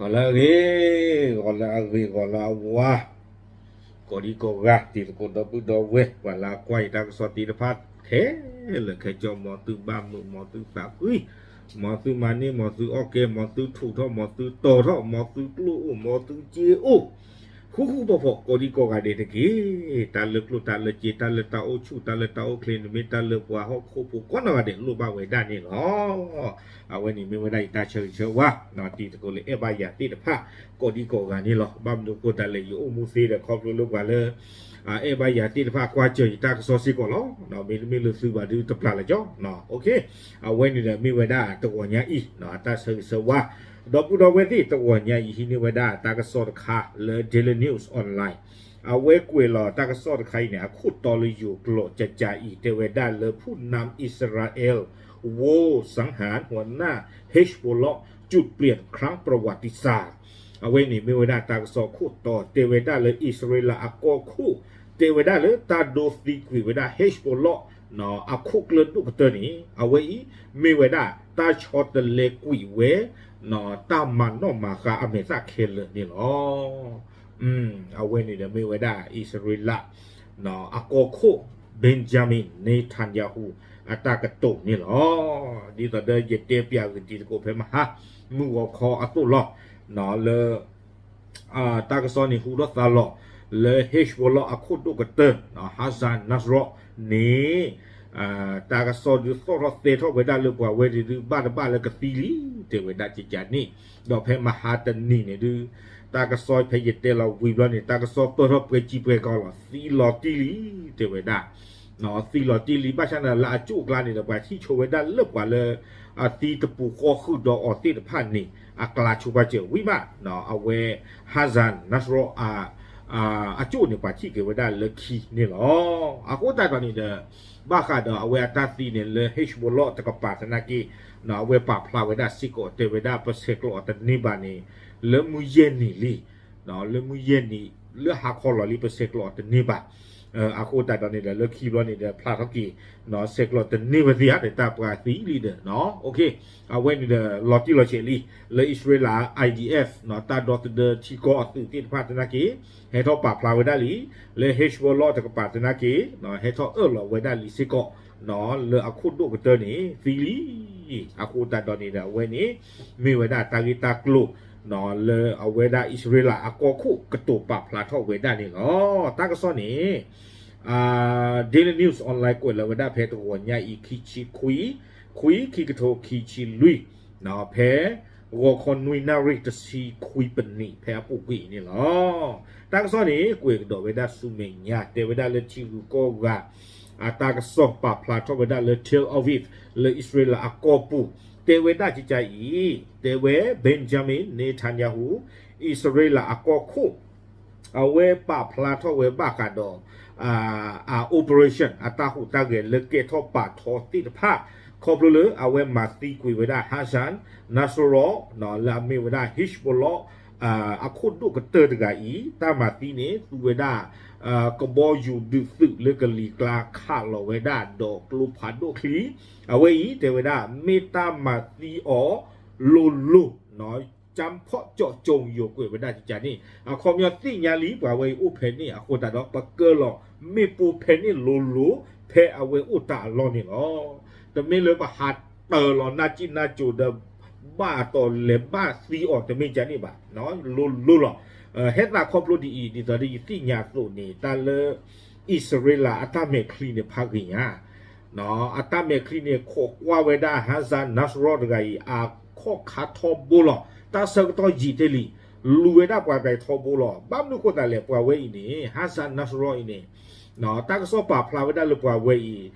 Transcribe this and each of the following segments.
ဂီၤလၢအဂ့ၤ, ဂီၤလၢအဂ့ၤ, ဂီၤလၢအဝါ, ကိးဒံကိးဂၤ တံၤသကိးဒီပုၢ်ဒီဝဲၢ် ပှၤလၢအကွၢ်ယတၢ်ကစီၣ်သ့ၣ်တဖၣ် ခဲလၢာ်ခဲဆ့ မ်သုဘၣ်မုာ် မ်သုသးကွံ, မ်သုမၤန့ၢ် မ်သုအီၣ်ကဲ မ်သုထူးထီၣ် မ်သုတီၤထီၣ် မ်သုကျိၣ်အိၣ် မ်သုစ့အိၣ် ဃူဃူဖိးဖိး ကိးဒံကိးဂၤဒဲးတက့ၢ်. တၢ်လၢကျိၣ်တၢ်လၢစ့ တၢ်လၢတၢ်အိၣ်ဆူၣ် တၢ်လၢတၢ်အိၣ်ချ့န့ၣ် မ့ၢ်တၢ်လၢပှၤဟီၣ်ခိၣ်ဖိကိးနီၢ်ဂၤဒဲးလိၣ်ဘၣ်ဝဲဒၣ်န့ၣ်လီၤ. အဝဲန့ၣ်မ့ၢ်ဝဲဒၣ်ယတၢ်ဆၢဂ့ၤဆၢဝါ တံၤသကိးလၢအဲၣ်ဘၣ်ယၤသ့ၣ်တဖၣ် ကိးဒံကိးဂၤန့ၣ်လီၤ. ဘၣ်မနုၤအဃိသတးလဲၣ် ယအိၣ်မူသ့ဒီး ခီဖျိလၢပှၤလၢ အဲၣ်ဘၣ်ယၤသ့ၣ်တဖၣ် ကွၢ်စၢၤယတၢ်ကစီၣ်စ့ၢ်ကီးလီၤ. မ့တမ့ၢ်လၢသုဘၣ်ဒုးတပျၢ်လၢၤကၠီ အဝဲန့ၣ်ဒီးမ့ၢ်ဝဲဒၣ်တဂီၤညါအံၤ တၢ်ဆၢဂ့ၤဆၢဝါ ဒီပုၢ်ဒီဝဲၢ်သ့ၣ် တဂီၤညါအံၤ ဟံးန့ၢ်ဝဲဒၣ်တၢ်ကစီၣ်တခါလၢ Daily News Online အဝဲကွဲးလီၤတၢ်ကစီၣ်တခါအံၤန့ၣ် အခိၣ်တီလၢယိၤကျိာ်ကကးအံၤ တဲဝဲဒၣ်လၢ ผู้นำอิสราเอล โว สังหาร หัวหน้า Hezbollah จุดเปลี่ยนครั้งประวัติศาสตร์ အဝဲန့ၣ်မ့ၢ်ဝဲဒၣ်တၢ်ကစီၣ်ခိၣ်တီ တဲဝဲဒၣ်လၢအံၣ်စရ့လးအကီၢ်ခိၣ် တဲဝဲဒၣ်လၢတၢ်ဒိသံကွံာ်ဝဲဒၣ် Hezbollah အခိၣ်ကျၢၢ်ဒိၣ်ကတၢၢ်န့ၣ် အဝဲအံၤ မ့ၢ်ဝဲဒၣ်တၢ်ဆီတလဲကွံာ်ဝဲ တၢ်မၤနီၣ်မၤဃါအမဲာ်သၣ်ခဲလၢာ်န့ၣ်လီၤ. အဝဲန့ၣ်ဒီးမ့ၢ်ဝဲဒၣ်အံၣ်စရ့လး အကီၢ်ခိၣ် Benjamin Netanyahu အတၢ်ကတိၤန့ၣ်လီၤ. ဒ်သိးဒီးယတဲပၠးဂ့ၤတံၤသကိးဖဲမဟါ မုၢ်ဂီၤခီအသိးလီၤ. လၢ တၢ်ကစီၣ်န့ၣ်ဟူထီၣ်သါလီၤ လၢ Hezbollah အခိၣ်ဒိၣ်ကတၢၢ် Hassan Nasrallah န့ၣ် တၢ်ကစီၣ်ဒုးသီၣ်ထီၣ်သဲထီၣ်ဝဲဒၣ်လၢပှၤဝဲဒၣ်ဒုးဘၣ်တဘၣ်လၢကသံလံ တဲဝဲဒၣ်ကကးန့ၣ် ဒီးဖဲမဟါတနံၤန့ၣ်ဒုး တၢ်ကစီၣ်ဖဲယတဲလီၤဝံၤဘျီန့ၣ် တၢ်ကစီၣ်ပၢၢ်ထီၣ်ပှဲၤစံပှဲၤကီလီၤ သံလီၤတံၢ်လံ တဲဝဲဒၣ် သံလီၤတံၢ်လံ ဘၣ်ဆၣ်န့ၣ်လၢအကၠိၣ်အကျါန့ၣ်ဒီး ပှၤထံၣ်ဆိဝဲဒၣ်လၢပှၤလၢ အသံတပူၤဃီဃုာ်ဒီးအီၤသ့ၣ်တဖၣ်န့ၣ် အကျါဆိပာ်စၢၤဝံၤမး အဝဲ Hassan Nasrallah အကၠိၣ်န့ၣ် ပှၤထံၣ်က့ၤဝဲဒၣ်လၢခံန့ၣ်လီၤ. အဃိသတးဒီးန့ၣ်ဒီး ဘၣ်ဃးဒီးအဝဲအတၢ်သံန့ၣ်လၢ Hezbollah တကပၤသနာ်က့ အဝဲပာ်ဖျါဝဲဒၣ်စ့ၢ်ကီး တဲဝဲဒၣ်ပဆဲးကျိးအီၤတန့ၢ်ဘၣ်န့ၣ် လၢမုၢ်ယဲၢ်နံၤလံ လၢမုၢ်ယဲၢ်နံၤ လၢဟါခီလီၤလံ ပဆဲးကျိးအီၤတန့ၢ်ဘၣ်. အဃိသတးဒီးန့ၣ်ဒီး လၢခံဘျီန့ၣ်ဒီး ဖျါထီၣ်က့ၤ ဆဲးကျိးတန့ၢ်ဝဲသ့ဧါ ဒီးတၢ်ပှၤသံလံဒီး အဝဲန့ၣ်ဒီး လီၤတံၢ်လီၤဆဲးလံ လၢအံၣ်စရ့လး IDF တၢ်ဒီသဒၢထံကီၢ်အသုးသ့ၣ်တဖၣ်သနာ်က့ ဟဲထီၣ်ပာ်ဖျါဝဲဒၣ်လံ လၢ Hezbollah တကပၤသနာ်က့ ဟဲထီၣ်အၢၣ်လီၤဝဲဒၣ်လံစ့ၢ်ကီး လၢအခိၣ်ဒိၣ်ကတၢၢ်န့ၣ် သံလံ. အဃိသတးဒီးန့ၣ်ဒီး အဝဲန့ၣ် မ့ၢ်ဝဲဒၣ်တၢ်ဂ့ၢ်တၢ်ကျိၤ လၢအဝဲဒၣ်အံၣ်စရ့လးအကီၢ်ခိၣ်ကတိၤပာ်ဖျါထီၣ်ဝဲဒၣ်န့ၣ်လီၤ. တၢ်ကစီၣ်န့ၣ် Daily News Online ကွဲးလီၤဝဲဒၣ်ဖဲတဂီၤညါအံၤ ခံဆံခွံ ခွံ ခံကထိခံဆံလွံၢ် ဖဲ ဂီၤခီနွံနၣ်ရံၣ်တဆံခွံပနံး ဖဲအပူၤကွံာ်အံၤန့ၣ်လီၤ. တၢ်ကစီၣ်န့ၣ် ကွဲးကဒီးဝဲဒၣ်ဆူမဲာ်ညါ တဲဝဲဒၣ်လၢထံဂုၤကီၢ်ဂၤ အတၢ်ကစီၣ်ပာ်ဖျါထီၣ်ဝဲဒၣ်လၢ Tel Aviv လၢအံၣ်စရ့လးအကီၢ်ပူၤ တဲဝဲဒၣ်ကကးအံၤ တဲဝဲ Benjamin Netanyahu အံၣ်စရ့လးအကီၢ်ခိၣ် အဝဲပာ်ဖျါထီၣ်ဝဲဘၣ်ဃးဒီး အ operation အတၢ်ဟူးတၢ်ဂဲၤလၢကဲထီၣ်ပာ်ထီသ့ၣ်တဖၣ် ခီဖျိလၢအဝဲမၤသံကွံာ်ဝဲဒၣ် Hassan Nasrallah လၢအမ့ၢ်ဝဲဒၣ် Hezbollah အခိၣ်ဒိၣ်ကတၢၢ်တဂၤအံၤ တၢ်မၤသံန့ၣ် သူဝဲဒၣ် ကဘီယူၤဒုးသုးလၢကလံၤကျါခးလီၤဝဲဒၣ်ဒီးကျိဖးဒိၣ်ချံ အဝဲအံၤတဲဝဲဒၣ် မ့ၢ်တၢ်မၤသံအီၤလိၤလိၤ ကၠၢဖီၣ်ကၠီၣ်ကၠိယိာ်ကွဲးဝဲဒၣ်ကကးန့ၣ် အခီပညီသ့ၣ်ညါလံ ပှၤဝဲအံၤအိၣ်ဖဲန့ၣ် အဃိသတးဒီးပကၢလီၤ မ့ၣ်ပိၢ်ဖဲန့ၣ်လိၤလိၤ ဖဲအဝဲအိၣ်တၢ်အလီၢ်န့ၣ်လီၤ. တမ့ၢ်လၢပဟးတၢၤလီၤနၢ်ကံၣ်နၢ်ကၠိၤဒီး ဘၣ်အတီၤလဲၤဘၣ်သံအီၤတမ့ၢ်ကန့ၣ်ဘၣ် လိၤလိၤလီၤ. ဟဲသးခီဖျိဒ်အံၤ ဒ်သိးဒီးယသ့ၣ်ညါအသိးန့ၣ် တၢ်လၢ အံၣ်စရ့လးအတၢ်မဲာ်ချံန့ၣ်ဖးဂ့ၤညါ အတၢ်မဲာ်ချံန့ၣ် ခိးကွၢ်ဝဲဒၣ် Hassan Nasrallah တဂၤအံၤ အခီၣ်ခါထီဘိလီၤ. တၢ်ဆၢကတီၢ်ယံာ်တ့ၢ်လံ လူၤဝဲဒၣ်ပှၤဂၤထီဘိလီၤ. ဘၣ်မနုၤဃိသတးလဲၣ် ပှၤဝဲအံၤန့ၣ် Hassan Nasrallah အံၤန့ၣ် တၢ်ကစီၣ်ပာ်ဖျါဝဲဒၣ်လၢပှၤဝဲ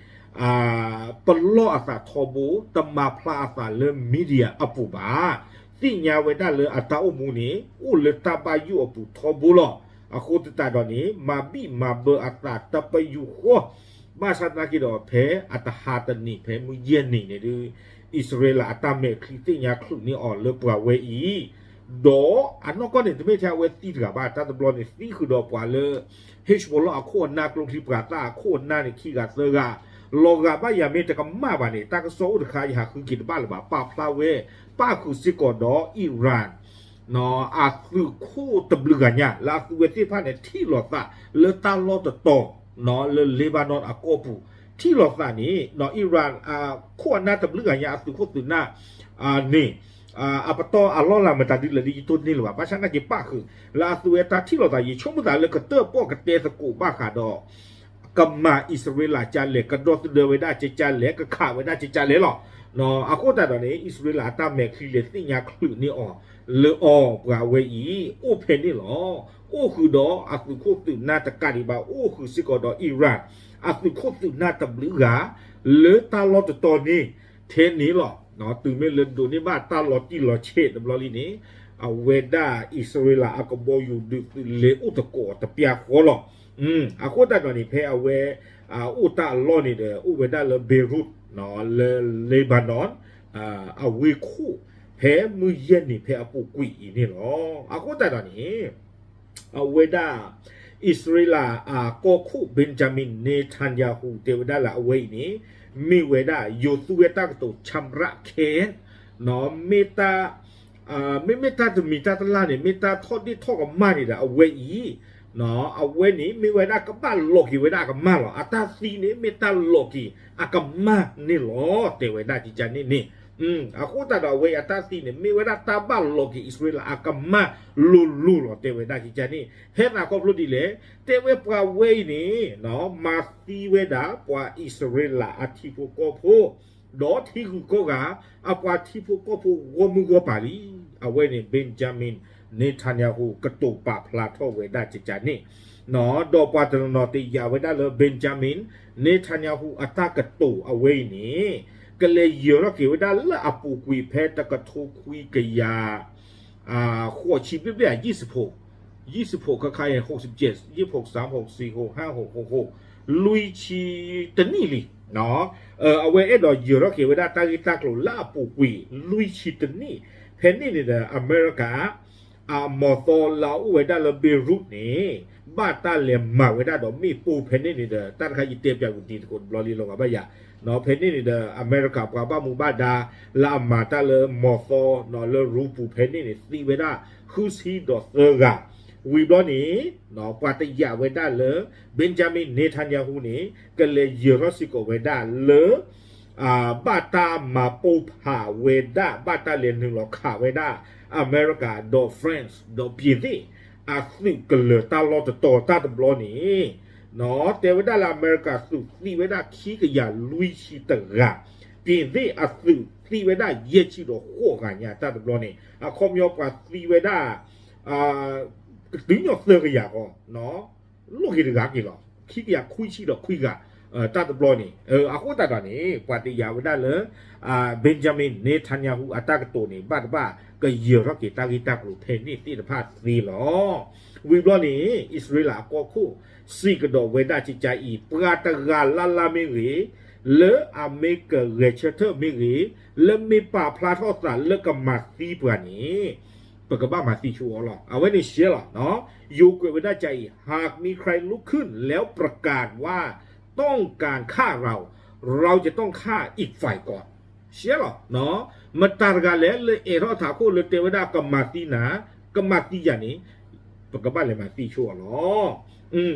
အံၤ ပလီၢ်အသးထီဘိ တမၤဖျါအသးလၢ media အပူၤဘၣ်. သ့ၣ်ညါဝဲဒၣ်လၢအတၢ်အိၣ်မူန့ၣ် အိၣ်လၢတၢ်ဘၣ်ယိၣ်အပူၤထီဘိလီၤ. အဃိသတးဒီးန့ၣ် မၤဘံၣ်မၤဘၢအသးတပယူာ်ဃီ ဘၣ်ဆၣ်သနာ်က့ဒီး ဖဲအတဟါတနံၤဖဲမုၢ်ယဲၢ်နံၤန့ၣ်ဒုး အံၣ်စရ့လးအတၢ်မဲာ်ချံသ့ၣ်ညါချုးန့ၢ်အီၤလၢပှၤဝဲအံၤ ဒီးအနီၢ်ကီၢ်န့ၣ် တမ့ၢ်ထဲအဝဲသံတဂၤဘၣ် တၢ်တဘျီန့ၣ် သံဃုာ်ဒီးပှၤလၢ Hezbollah အခိၣ်အနၢ်ကျိချံ ပှၤသၣ်အခိၣ်အနၢ်န့ၣ် ခံဂၤသၢဂၤ လီၤဂာ်ဘၣ်ယၤမ့ၢ်တကမၣ်ဘၣ်န့ၣ် တၢ်ကစီၣ်အိၣ်တခါ ယဟးဃုက့ၤတဘၣ်လၢၤဘၣ် ပာ်ဖျါဝဲ ပၣ်ဃုာ်စ့ၢ်ကီးဒီး Iran အသုးခိၣ်တဘျုးဂၤညါ လၢအသုးဝဲသ့ၣ်တဖၣ်န့ၣ် ထံၣ်လိာ်သးလၢတၢ်လီၢ်တတီၤ လၢ Lebanon အကီၢ်ပူၤ ထံၣ်လိာ်သးန့ၣ် Iran ခိၣ်အနၢ်တဘျုးဂၤညါ အသုးခိၣ်သုးနၢ်န့ၣ် အပတီၢ်အလီၢ်လၢမတၤဒ်လဲၣ်ဒ်ယတိၢ်န့ၢ်လၢၤဘၣ်. ဘၣ်ဆၣ်သနာ်က့ပၣ်ဃုာ် လၢအသုးဝဲတၢ်ထံၣ်လိာ်သး ယဆိကမိၣ်သးလၢကတၢၢ်ပီၣ်ကတဲသကိးဘၣ်ဃးဒီး ကမၤအံၣ်စရ့လးကလဲၣ်, ကဒီသဒၢဝဲဒၣ်ကကလဲၣ်, ကခးဝဲဒၣ်ကကလဲၣ်လီၤ. အဃိသတးဒီးန့ၣ် အံၣ်စရ့လးအတၢ်မဲာ်ချံလဲၤသ့ၣ်ညါချုးန့ၢ်အီၤလၢအီၤ ပှၤဝဲအံၤ အိၣ်ဖဲန့ၣ်လီၤ. အိၣ်ဃုာ်ဒီးအသုးခိၣ်သုးနၢ်တကးဒံးဘၣ် အိၣ်ဃုာ်စ့ၢ်ကီးဒီး Iran အသုးခိၣ်သုးနၢ်တဘျုးဂၤ လၢတၢ်လီၢ်တတီၤန့ၣ် ထဲန့ၣ်လီၤ. တုၤမ့ၢ်လၢဒိးန့ၢ်ဘၣ်တၢ်လီၤတံၢ်လီၤဆဲးတဘျီလံန့ၣ် အဝဲဒၣ်အံၣ်စရ့လးအကဘီယူၤဒုးသုးလဲၤအိၣ်သကိးတပျၢ်ဃီလီၤ. အဃိသတးဒီးန့ၣ် ဖဲအဝဲ အိၣ်တၢ်အလီၢ်န့ၣ်ဒီး အိၣ်ဝဲဒၣ်လၢ Beirut လၢ Lebanon အဝ့ၢ်ခိၣ် ဖဲမုၢ်ယဲၢ်နံၤဖဲအပူၤကွံာ်အံၤန့ၣ်လီၤ. အဃိသတးဒီးန့ၣ် အဝဲဒၣ် အံၣ်စရ့လးအကီၢ်ခိၣ် Benjamin Netanyahu တဲဝဲဒၣ်လၢအဝဲအံၤန့ၣ် မ့ၢ်ဝဲဒၣ် ယိၤသူဝဲတၢ်ကတိၤ ชำระแค้น မ့ၢ်တၢ် မ့မ့ၢ်တၢ်တမံၤတၢ်တလၢ်န့ၣ် မ့ၢ်တၢ်ထီၣ်ဒ့ၣ်ထီၣ်ကမၣ်န့ၣ်ဒီး အဝဲအံၤ အဝဲန့ၣ်မ့ၢ်ဝဲဒၣ်ကဘၣ်လီၤက့ၤဝဲဒၣ်အကမၢ်လီၤ. အတၢ်သံန့ၣ် မ့ၢ်တၢ်လီၤက့ၤအကမၢ်န့ၣ်လီၤ တဲဝဲဒၣ်ကကန့ၣ်န့ၣ်. အဃိသတးဒီးအဝဲအတၢ်သံန့ၣ် မ့ၢ်ဝဲဒၣ်တၢ်ဘၣ်လီၤက့ၤအံၣ်စရ့လးအကမၢ်လိၤလိၤလီၤ တဲဝဲဒၣ်ကကန့ၣ်. ဖဲသးခီဖျိဒ်လဲၣ် တဲဝဲပှၤဝဲအံၤန့ၣ် မၤသံဝဲဒၣ်ပှၤအံၣ်စရ့လးအထံဖိကီၢ်ဖိ ဒီးထံဂုၤကီၢ်ဂၤ အပှၤထံဖိကီၢ်ဖိဂီၢ်မုၢ်ဂီၢ်ပၤလံ. အဝဲန့ၣ် Benjamin Netanyahu ကတိၤပာ်ဖျါထီၣ်ဝဲဒၣ်ကကန့ၣ်. ဒီးပှၤတနီၤနီၤတယာ်ဝဲဒၣ်လၢ Benjamin Netanyahu အတၢ်ကတိၤအဝဲအံၤန့ၣ် ကလဲၤယၢၤထီၣ်က့ၤဝဲဒၣ်လၢအပူၤကွံာ်ဖဲတကထိခွံကယၤ ဃိးဆံဘျ့ၣ်ဘျ့ၣ် ယံၣ်စဖိး ယံၣ်စဖိးခါခါအံၤ ဟိးစံးကဲး ယံၣ်ဖိးသၢ ဟိးစံး ဟိးဟါ ဟိးဟိး လွံၢ်ဆံတနံၣ်လံ. အဝဲအဲၣ်ဒိးယၢၤထီၣ်က့ၤဝဲဒၣ်တၢ်ဂ့ၢ်တၢ်ကျိၤလၢအပူၤကွံာ်လွံၢ်ဆံတနံၣ် ဖဲန့ၣ်န့ၣ်ဒီး အမဲရကၤ အမီၤသီလၢအအိၣ်ဝဲဒၣ်လၢ Beirut န့ၣ် ဘၣ်တၢ်လဲၤမၤဝဲဒၣ်ဒီးမ့ၣ်ပိၢ်ဖဲန့ၣ်န့ၣ်ဒီး တၢ်တခါယတဲပၠးဝံၤတံၤသကိးတဘျီလံလီၤဂာ်ဘၣ်ယၤ. ဖဲန့ၣ်န့ၣ်ဒီး အမဲရကၤပှၤဘၣ်မူဘၣ်ဒါ လၢအမၤတၢ်လၢမီၤသီ လၢရူပူၤဖဲန့ၣ်န့ၣ် သံဝဲဒၣ် ဃုဆံဒီးသၢဂၤ. ဝံၤဘျီန့ၣ် ပှၤတယာ်ဝဲဒၣ်လၢ Benjamin Netanyahu န့ၣ် ကလဲၤယၢၤထီၣ်စ့ၢ်ကီးဝဲဒၣ်လၢ ဘၣ်တၢ်မၤပိၢ်ဖးဝဲဒၣ် ဘၣ်တၢ်လဲၤနုာ်လီၤခးဝဲဒၣ် အမဲရကၤ ဒီး France ဒီး ပြင်သစ် အသုးကလၢၤတၢ်လီၢ်တတီၤတၢ်တဘျီန့ၣ် တဲဝဲဒၣ်လၢအမဲရကၤသုးသံဝဲဒၣ်ခံကယၤလွံၢ်ဆံတဂၤ, ပြင်သစ် အသုးသံဝဲဒၣ်ယဲၢ်ဆံဒီးဃိးဂၤညါတၢ်တဘျီန့ၣ် အခီပညီပှၤသံဝဲဒၣ် ကတုၤညီသၢကယၤဃီ လိၣ်က့ၤတဂၤက့ၤလီၤ ခံကယၤခွံဆံဒီးခွံဂၤ တၢ်တဘျီန့ၣ်. အဃိသတးဒီးန့ၣ် ပှၤတယာ်ဝဲဒၣ်လၢ Benjamin Netanyahu အတၢ်ကတိၤန့ၣ် ဘၣ်တဘၣ်ကယၢၤထီၣ်က့ၤတၢ်ဂ့ၢ်တၢ်ကျိၤဖဲန့ၣ်သ့ၣ်တဖၣ်သ့လီၤ. ဝံၤဘျီန့ၣ် အံၣ်စရ့လးအကီၢ်ခိၣ် စံးကဒီးဝဲဒၣ်ကကအံၤ ပှၤတဂၤလၢ်လၢ်မ့ၢ်ဂ့ၤ, လၢအမ့ၢ်ကဂဲၤဆၢထၢၣ်မ့ၢ်ဂ့ၤ, လၢမ့ၢ်ပာ်ဖျါထီၣ်သးလၢကမၤသံပှၤန့ၣ် ပကဘၣ်မၤသံဆိအီၤလီၤ. အဝဲန့ၣ်ရှဲလီၤ. ယိၤကွဲးဝဲဒၣ်ကကအံၤ หากมีใครลุกขึ้นแล้วประกาศว่าต้องการฆ่าเรา เราจะต้องฆ่าอีกฝ่ายก่อน ရှဲလီၤ. မတၤတဂၤလဲၣ် လၢအဲၣ်ထီၣ်ထးခိၣ်လၢတဲဝဲဒၣ်ကမၤသံနၤ, ကမၤသံယၤန့ၣ် ပကဘၣ်လဲၤမၤသံဆိအီၤလီၤ.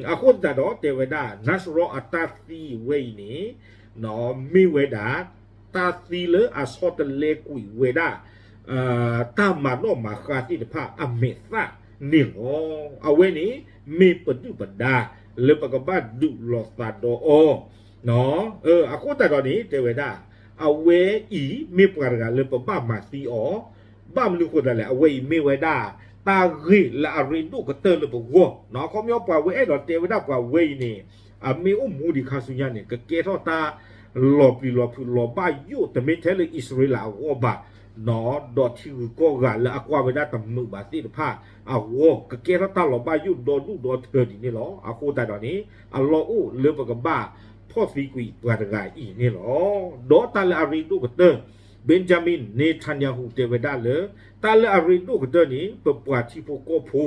အဃိသတးဒီးတဲဝဲဒၣ် နါစရီအတၢ်သံဝဲအံၤန့ၣ် မ့ၢ်ဝဲဒၣ် တၢ်သံလၢအဆီတလဲကွံာ်ဝဲဒၣ် တၢ်မၤနီၣ်မၤဃါသ့ၣ်တဖၣ်အမဲာ်သၣ်န့ၣ်လီၤ. အဝဲန့ၣ် မ့ၢ်ပဒုၣ်ပဒါလၢပကဘၣ်ဒုးလိာ်သးဒီးအီၤ အဃိသတးဒီးန့ၣ် တဲဝဲဒၣ် အဝဲအံၤမ့ၢ်ပှၤတဂၤလၢပဘၣ်မၤသံအီၤ, ဘၣ်မနုၤဃိသတးလဲၣ် အဝဲအံၤမ့ၢ်ဝဲဒၣ် တၢ်ဂ့ၢ်လၢအရ့ဒိၣ်ကတၢၢ်လၢပဂီၢ်, အခီပညီပှၤဝဲအဲၣ်ဒိးတဲဝဲဒၣ်ပှၤဝဲအံၤန့ၣ် အမ့ၢ်အိၣ်မူဒံးခါဆူညါန့ၣ် ကကဲထီၣ်တၢ်လီၤပျံၤလီၤဖုးလီၤဘၣ်ယိၣ် တမ့ၢ်ထဲလၢအံၣ်စရ့လးအဂီၢ်ဘၣ် ဒီးထံဂုၤကီၢ်ဂၤလၢအကွၢ်ဝဲဒၣ်တမုာ်ဘၣ်သ့ၣ်တဖၣ်အဂီၢ် ကကဲထီၣ်တၢ်လီၤဘၣ်ယိၣ်ဒီဒူၣ်ဒီထၢဒ်န့ၣ်လီၤ. အဃိသတးဒီးန့ၣ် အလီၢ်အိၣ်လၢပကဘၣ်ဖီၣ်သံကွံာ်ပှၤတဂၤအံၤန့ၣ်လီၤ. ဒီးတၢ်လၢအရ့ဒိၣ်ကတၢၢ် Benjamin Netanyahu တဲဝဲဒၣ်လၢ တၢ်လၢအရ့ဒိၣ်ကတၢၢ်န့ၣ် ပပှၤထံဖိကီၢ်ဖိ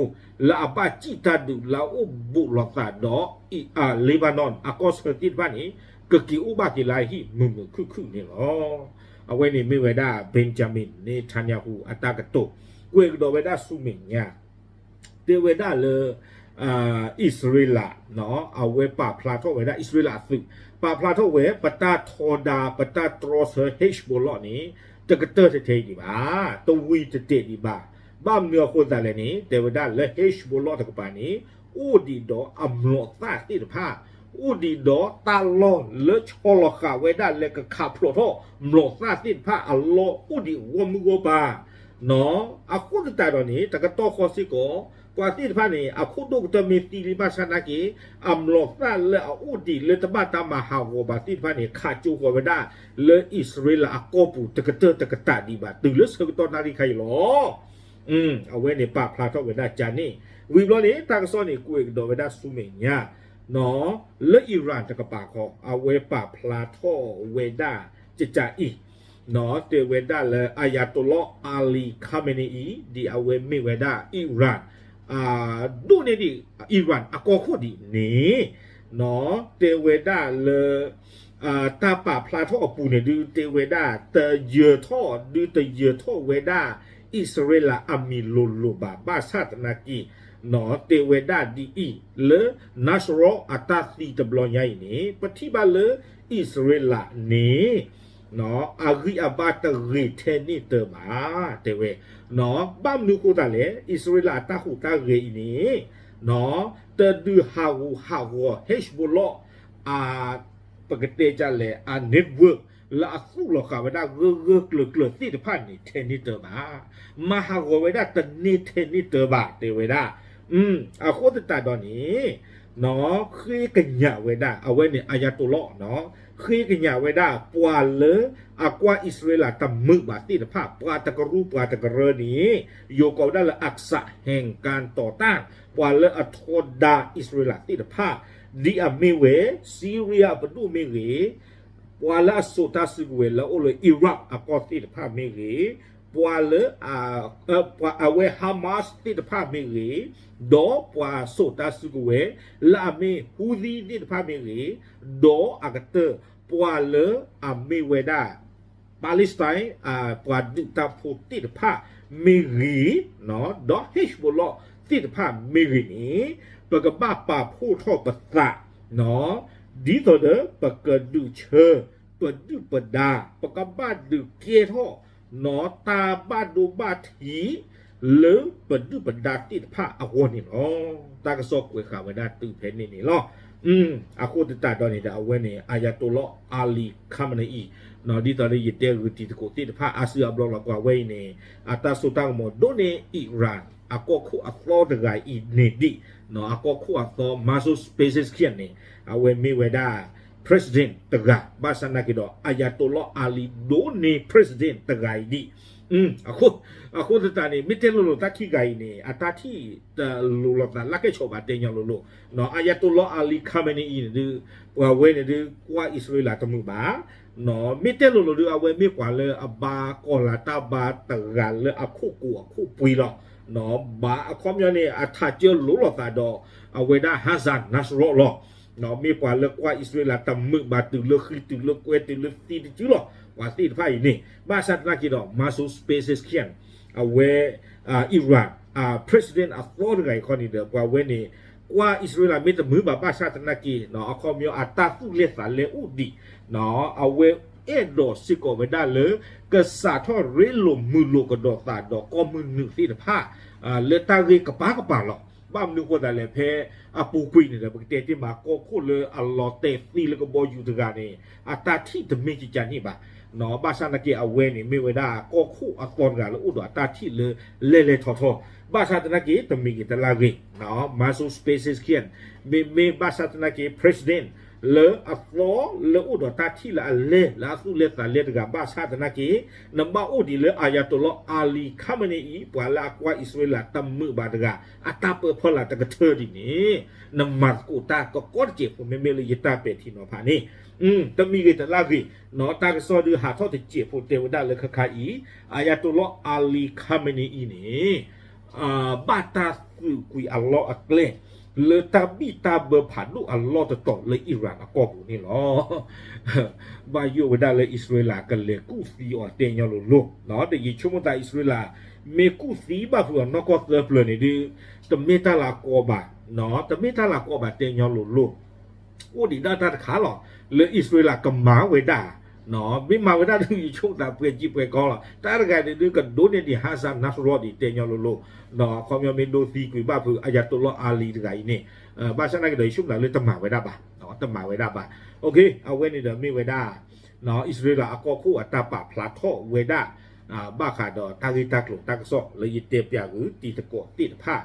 လၢအဘၣ်စံၣ်တၢ်ဒုးလၢအအိၣ်ဘူးလိာ်သးဒီး Lebanon အကီၢ်ဆၢသ့ၣ်တဖၣ်န့ၣ် ကက့ၤအိၣ်ဘၣ်က့ၤလၢအဟံၣ်မုာ်မုာ်ခုၣ်ခုၣ်န့ၣ်လီၤ. အဝဲန့ၣ်မ့ၢ်ဝဲဒၣ် Benjamin Netanyahu အတၢ်ကတိၤ ကွဲးကဒီးဝဲဒၣ်ဆူမဲာ်ညါ တဲဝဲဒၣ်လၢ အံၣ်စရ့လး အဝဲပာ်ဖျါထီၣ်ဝဲဒၣ်အံၣ်စရ့လးအသုး ပာ်ဖျါထီၣ်ဝဲ ပတၢ်ထီဒါ ပတၢ်တြီဆၢ Hezbollah န့ၣ် တကတၢၢ်ထဲထဲအံၤဒံးဘၣ်, တဝံၤတတဲာ်ဒံးဘၣ်. ဘၣ်မနုၤအဃိသတးလဲၣ်န့ၣ် တဲဝဲဒၣ်လၢ Hezbollah တကပၤန့ၣ် အိၣ်ဒံးဒီးအမျိာ်သၣ်သ့ၣ်တဖၣ်, အိၣ်ဒံးဒီးတၢ်လီၢ်လၢဆီလီၤဃာ်ဝဲဒၣ်လၢကခးဖျိးထီၣ်မျိာ်သၣ်သ့ၣ်တဖၣ်အလီၢ် အိၣ်ဒံးဂီၢ်မုၢ်ဂီၢ်ပၤ အဃိသတးဒီးန့ၣ် တကတီၢ်ဃီစ့ၢ်ကီး ပှၤသ့ၣ်တဖၣ်န့ၣ် အခိၣ်ဒိၣ်ကတၢၢ်မ့ၢ်သံလံဘၣ်ဆၣ်သနာ်က့ အမျိာ်သၣ်လၢအအိၣ်ဒံးလၢတဘၣ်တၢ်မၤဟးဂီၤဘၣ်သ့ၣ်တဖၣ်န့ၣ် ခးကၠိဃီၤဝဲဒၣ်လၢအံၣ်စရ့လးအကီၢ်ပူၤ တကတၢၢ်တကတၢၢ်ဒံးဘၣ် တုၤလၢဆၢကတီၢ်နၣ်ရံၣ်ခါအံၤလီၤ. အဝဲန့ၣ်ပာ်ဖျါထီၣ်ဝဲဒၣ်ကန့ၣ် ဝံၤဘျီန့ၣ် တၢ်ကစီၣ်န့ၣ် ကွဲးကဒီးဝဲဒၣ်ဆူမဲာ်ညါ လၢ Iran တကပၤခီ အဝဲပာ်ဖျါထီၣ်ဝဲဒၣ် ကကးအံၤ တဲဝဲဒၣ်လၢ Ayatollah Ali Khamenei အံၤ ဒ်အဝဲမ့ၢ်ဝဲဒၣ် Iran ဒိၣ်န့ၢ်ဒံး Iran အကီၢ်ခိၣ်ဒ်န့ၣ် တဲဝဲဒၣ်လၢ တၢ်ပာ်ဖျါထီၣ်အပူၤန့ၣ်ဒုး တဲဝဲဒၣ် တယၢၤထီၣ် ဒုးတယၢၤထီၣ်ဝဲဒၣ် အံၣ်စရ့လးအမံၤလိၤလိၤဘၣ် ဘၣ်ဆၣ်သနာ်က့ တဲဝဲဒၣ်ဒ်အံၤ လၢ Nasrallah အတၢ်သံတဘျီညါအံၤန့ၣ် ပထံၣ်ဘၣ်လၢ အံၣ်စရ့လးန့ၣ် အဂံၢ်အဘါတဂ့ၤထဲန့ၣ်တၢ်ဘၣ် တဲဝဲ ဘၣ်မနုၤအဃိသတးလဲၣ် အံၣ်စရ့လးအတၢ်ဟူးတၢ်ဂဲၤအံၤန့ၣ် တဒုးဟးဂူာ်ဟးဂီၤ Hezbollah အ ပကတဲဒ်လဲၣ် အ network လၢအသူၣ်လီၤဃာ်ဝဲဒၣ်ဂၢၢ်ဂၢၢ်ကျၢၤကျၢၤသ့ၣ်တဖၣ်န့ၣ် ထဲန့ၣ်တၢ်ဘၣ်, မၤဟးဂီၤဝဲဒၣ်တန့ၢ်ထဲန့ၣ်တၢ်ဘၣ် တဲဝဲဒၣ်. အဃိသတးဒီးန့ၣ် ဃ့ကညးဝဲဒၣ် အဝဲန့ၣ် Ayatollah ဃ့ကညးဝဲဒၣ် ပှၤလၢအကွၢ်အံၣ်စရ့လးတမုာ်ဘၣ်သ့ၣ်တဖၣ် ပှၤတကရူၢ်ပှၤတကရၢန့ၣ် ယိၤကိးဝဲဒၣ်လၢ Aqsa ဟဲၣ်ကၣ်တီၤတၢ် ပှၤလၢအထီဒါအံၣ်စရ့လးသ့ၣ်တဖၣ် ဒ်အမ့ၢ်ဝဲ Syria ပဒိၣ်မ့ၢ်ဂ့ၤ, ပှၤလၢအစိာ်တၢ်စုကဝဲၤလၢအအိၣ်လၢ Iraq အကီၢ်သ့ၣ်တဖၣ်မ့ၢ်ဂ့ၤ, ပှၤလၢ ပှၤအဝဲ Hamas သ့ၣ်တဖၣ်မ့ၢ်ဂ့ၤ, ဒီးပှၤစိာ်တၢ်စုကဝဲၤ လၢအမ့ၢ် Houthi သ့ၣ်တဖၣ်မ့ၢ်ဂ့ၤ, ဒီးအကတၢၢ် ပှၤလၢအမ့ၢ်ဝဲဒၣ် Palestine ပှၤဒုးတၢ်ဖိသ့ၣ်တဖၣ်မ့ၢ်ဂ့ၤ, ဒီး Hezbollah သ့ၣ်တဖၣ်မ့ၢ်ဂ့ၤန့ၣ် ပကဘၣ်ပာ်ဖှိၣ်ထီၣ်ပသး ဒ်သိးဒီး ပကဒုးဆၢ ပဒုၣ်ပဒါ ပကဘၣ်ဒုးကဲထီၣ် တၢ်ဘၣ်ဒိဘၣ်ထံး လၢပဒုၣ်ပဒါသ့ၣ်တဖၣ်အဂီၢ်န့ၣ်လီၤ. တၢ်ကစီၣ်ကွဲးဃာ်ဝဲဒၣ်တုၤဖဲန့ၣ်န့ၣ်လီၤ. အဃိသတးဒီးန့ၣ်ဒီး အဝဲန့ၣ် Ayatollah Ali Khamenei ဒ်သိးလၢယတဲဂုာ်တံၤသကိးသ့ၣ်တဖၣ် အါစုအါဘျီလီၤ ပှၤဝဲအံၤန့ၣ် အတၢ်စိတၢ်ကမီၤဒိၣ်န့ၢ် Iran အကီၢ်ခိၣ်အသီတဂၤအံၤန့ၣ်ဒံး အကီၢ်ခိၣ်အသီ Masoud Pezeshkian န့ၣ် အဝဲမ့ၢ်ဝဲဒၣ် president တဂၤ ဘၣ်ဆၣ်သနာ်က့ဒီး Ayatollah Ali ဒိၣ်န့ၢ် president တဂၤအံၤဒံး အဃိသတးန့ၣ် မ့ၢ်တဲလိၤလိၤတၢ်ခံဂၤအံၤန့ၣ် အတၢ်ထံၣ်တလိၤလိာ်သးလၢကဲၣ်ဆိးဘၣ်တဲညီလိၤလိၤ Ayatollah Ali Khamenei အံၤန့ၣ်ဒုး ပှၤဝဲန့ၣ်ဒုး ကွၢ်အံၣ်စရ့လးတမုာ်ဘၣ် မ့ၢ်တဲလိၤလိၤဒုး အဝဲမ့ၢ်ပှၤလၢအဘါကီၢ်လၤတၢ်ဘါတဂၤလၢအခိၣ်ကိၤအခိၣ်ပှ့ၤလီၤ. ဘၣ်အခီပညီန့ၣ် အထးကၢလိၤလိာ်သးဒီး အဝဲဒၣ် Hassan Nasrallah မ့ၢ်ပှၤလၢကွၢ်အံၣ်စရ့လးတမုာ်ဘၣ်တုၤလၢဃံတုၤလၢကွဲၤ တုၤလၢသံတစုလီၤ. ပှၤသ့ၣ်တဖၣ်အံၤန့ၣ် ဘၣ်ဆၣ်သနာ်က့ဒီး Masoud Pezeshkian အဝဲ Iran president အသီတဂၤအံၤခီန့ၣ်ဒီး ပှၤဝဲန့ၣ် ကွၢ်အံၣ်စရ့လးမ့ၢ်တမုာ်ဘၣ် ဘၣ်ဆၣ်သနာ်က့ အခီပညီအတၢ်သူၣ်လဲၢ်သးလဲၢ်အိၣ်ဒံး အဝဲအဲၣ်ဒိးစ့ၢ်ကီးဝဲဒၣ်လၢ ကစးထီၣ်ရ့လိာ်မုာ်လိာ်ကဒီးသးဒီးကီၢ်မုၢ်နုာ်သ့ၣ်တဖၣ် လၢတၢ်ဂ့ၢ်ကပၤကပၤလီၤ. ဘၣ်မနုၤအဃိသတးလဲၣ် ဖဲအပူၤကွံာ်န့ၣ်ဒီး ပကတဲတ့ၢ်မး ကီၢ်ခိၣ်လၢအလီၤတဲာ်သံလၢကဘီယူၤတဂၤန့ၣ် အတၢ်ထံၣ်တမ့ၢ်ကကန့ၣ်ဘၣ် ဘၣ်ဆၣ်သနာ်က့ အဝဲန့ၣ်မ့ၢ်ဝဲဒၣ်ကီၢ်ခိၣ်အသီတဂၤလၢအိၣ်ဒီးအတၢ်ထံၣ်လၢလဲၤလဲၤထီၣ်ထီၣ် ဘၣ်ဆၣ်သနာ်က့ တမံၤဂ့ၤတလါဂ့ၤ Masoud Pezeshkian မ့မ့ၢ်ဘၣ်ဆၣ်သနာ်က့ president လၢအသီလၢအိၣ်ဒီးတၢ်ထံၣ်လၢအလဲၢ် လၢအသူၣ်လဲၢ်သးလဲၢ်တဂၤ ဘၣ်ဆၣ်သနာ်က့ နဘၣ်အိၣ်ဒံးလၢ Ayatollah Ali Khamenei အံၤ ပှၤလၢအကွၢ်အံၣ်စရ့လးတမုာ်ဘၣ်တဂၤ အတၢ်ပၢဖီလာ်တကထၢဒ်န့ၣ် နမၤသကိးတၢ်ကကီတစဲးဖိ မ့မ့ၢ်လၢယတၢ်ပဲာ်ထံနီၤဖးန့ၣ် တမံၤဂ့ၤတလါဂ့ၤ တၢ်ကစီၣ်ဒုးဟးထီၣ်တစဲးဖိတဲဝဲဒၣ်လၢခါခါအံၤ Ayatollah Ali Khamenei အံၤန့ၣ် ဘၣ်တၢ်သုးကွံာ်အလီၢ်အကျဲ လၢတၢ်ဘံၣ်တၢ်ဘၢဖးဒိၣ်အလီၢ်တတီၤလၢ Iran အကီၢ်ပူၤန့ၣ်လီၤ. ဘၣ်ယိၣ်ဝဲဒၣ်လၢအံၣ်စရ့လးကလဲၤကူၣ်သံအီၤတဲညီလိၤလိၤ, ဒီးယဆိကမိၣ်သးအံၣ်စရ့လး မ့ၢ်ကူၣ်သံဘၣ်ဖုးအီၤနီၢ်ကီၢ်သၢပျၢၤန့ၣ်ဒုး တမ့ၢ်တၢ်လၤကီဘၣ်, တမ့ၢ်တၢ်လၤကီဘၣ်တဲညီလိၤလိၤ အိၣ်ဒံးဒၣ်တၢ်တခါလီၤ. လၢအံၣ်စရ့လးကမၤဝဲဒၣ်, မ့ၢ်မၤဝဲဒၣ်ဒုး ယဆိကမိၣ်သးပှဲၤကံပှဲၤကီလီၤ. တၢ်တဂၤန့ၣ်ဒုးကဒိးန့ၢ်ဒံး Hassan Nasrallah ဒံးတဲညီလိၤလိၤ, အခီပညီမ့ၢ်ဒိသံကွံာ်ဘၣ်ဖုး Ayatollah Ali တဂၤအံၤန့ၣ်, ဘၣ်ဆၣ်သနာ်က့ဒီး ယဆိကမိၣ်သးလၢတမၤဝဲဒၣ်ဘၣ်, တမၤဝဲဒၣ်ဘၣ်. အဝဲန့ၣ်ဒီးမ့ၢ်ဝဲဒၣ် အံၣ်စရ့လးအကီၢ်ခိၣ်အတၢ်ပာ်ဖျါထီၣ်ဝဲဒၣ် ဘၣ်ဃးဒီးတၢ်ဂ့ၢ်တၢ်ကျိၤတၢ်ကစီၣ်လၢယတဲပၠးဂုာ်တံၤသကိးသ့ၣ်တဖၣ်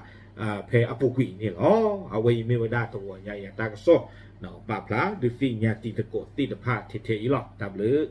ဖဲအပူၤကွံာ်အံၤန့ၣ်လီၤ. အဝဲအံၤမ့ၢ်ဝဲဒၣ်တဂီၤညါအံၤအတၢ်ကစီၣ် ပာ်ဖျါဒုးသ့ၣ်ညါတံၤသကိးသ့ၣ်တဖၣ်ထဲထဲအံၤလီၤ. တၢ်ဘျုး